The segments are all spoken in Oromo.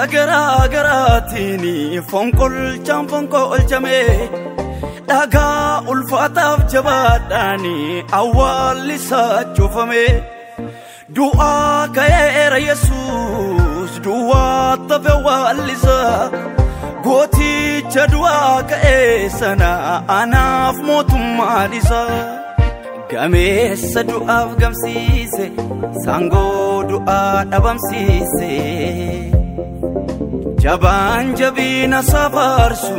Humnoota garaa garaatiin fonqolchaan fonqolchame dhagaa ulfaataaf jabaadhaan awwaalli isaa cufame du'aa ka'eera Yesuus du'aa tafe awwaallisaa gooticha du'aa ka'ee sana anaaf mootummaan isaa. Gameessa du'aaf gamsiise sangoo du'aa dhabamsiise jabaan jabiina safarsu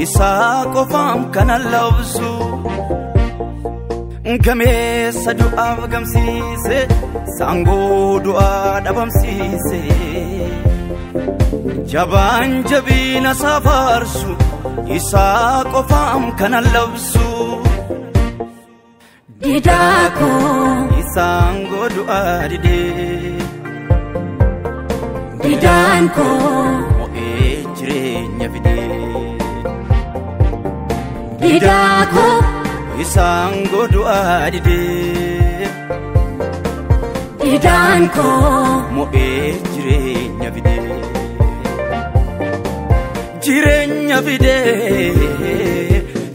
isaa qofaam kana labsu. Gameessa du'aaf gamsiise sangoo du'aa dhabamsiise jabaan jabiina safarsu isaa qofaam kana labsu. Didako Isango du'a dide Didanko Mo'ee jireenya fide Didako Isango du'a dide Didanko Mo'ee jireenya fide Jireenya fide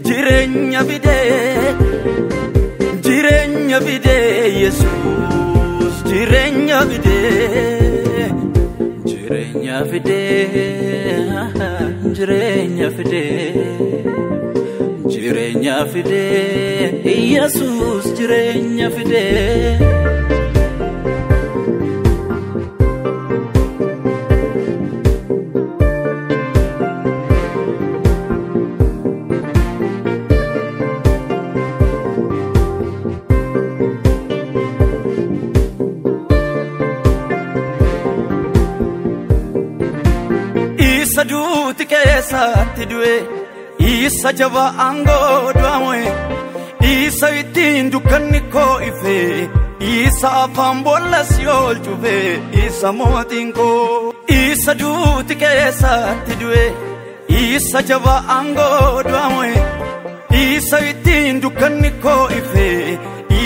Jireenya fide Jireenya fide Yesuus jireenya fide Jireenya fide jireenya fide jireenya fide Yesuus jireenya fide. Isa duuti keessatti du'e isa jabaa aangoo du'aa mo'e isa ittiin dukkanni koo ife isa afaan boolla si'ool cufe isa mootiin koo. Isa duuti keessatti du'e isa jabaa aangoo du'aa mo'e isa ittiin dukkanni koo ife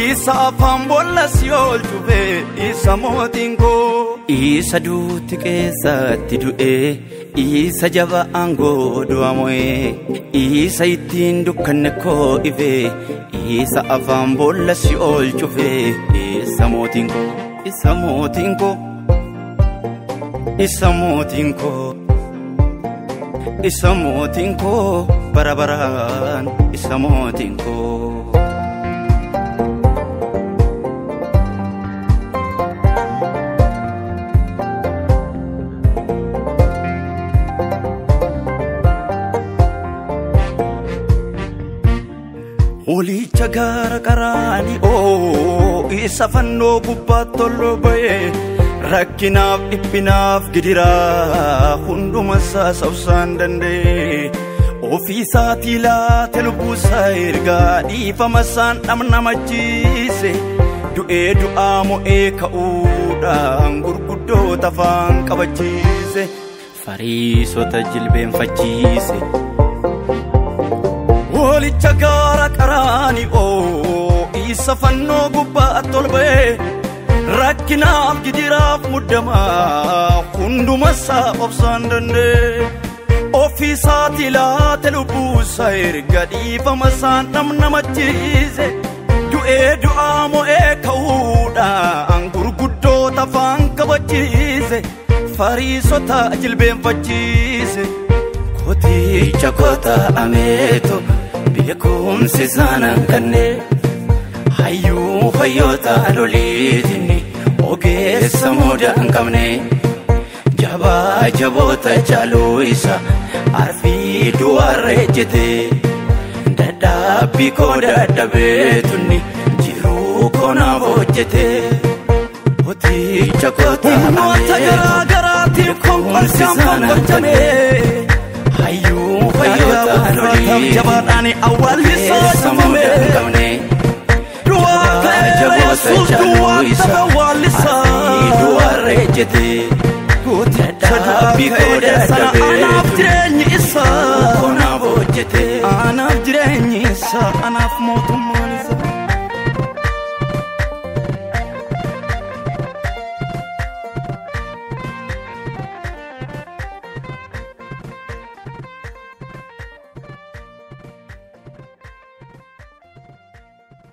isa afaan boolla si'ool cufe isa mootiin koo. Isa duuti keessatti du'e isa jabaa aangoo du'aa mo'e isa ittiin dukkanni koo ife isa afaan boolla si'ool cufe isa mootiin koo isa mootiin koo isa mootiin koo isa mootiin koo bara baraan isa mootiin koo. Hoolicha gaara qaraani'oo isa fannoo gubbaatti ol ba'e rakkinaaf dhiphinaaf gidiraa hunduma isaa sabsaan danda'e ofii isaatii laate lubbuu isaa ergaa dhiifama isaan dhamnamachiise du'ee du'aa mo'ee ka'uudhaan gurguddoota afaan qabachiise fariisota jilbeenfachiise. Hoolicha gaara qaraani'oo isa fannoo gubbaatti ol ba'e rakkinaaf gidiraaf muddamaa hunduma isaa obsaan danda'e ofii isaatii laate lubbuu isaa erga dhiifama isaan dhamnamachiise du'ee du'aa mo'ee ka'uudhaan gurguddoota afaan qabachiise fariisota jilbeenfachiise. Gooticha koota ameeto beekumsi isaan kanne hayyuu hayyoota loliitiin ogeessa mudaa hin qabne jabaa jaboota caaluu isa arfii du'aarra ejjete dadhabbii koo dadhabeetunni jiruu koo naaf hojjete. Gooticha koota Humnoota garaa ameeto garaatiif beekumsi fonqolchaan isaan fonqolchame hayyuu hayyoota ulfaataaf jabaadhaan awwaalli isaa ogeessa cufame mudaa hin qabne du'aa ka'eera jaboota Yesuus caaluu du'aa isa tafe awwaalli isaa arfii du'aarra ejjete Gooticha du'aa dadhabbii koo ka'ee sana anaaf dadhabeetu jireenyi isaa koo naaf hojjete. anaaf jireenyi isaa anaaf mootummaan isaa.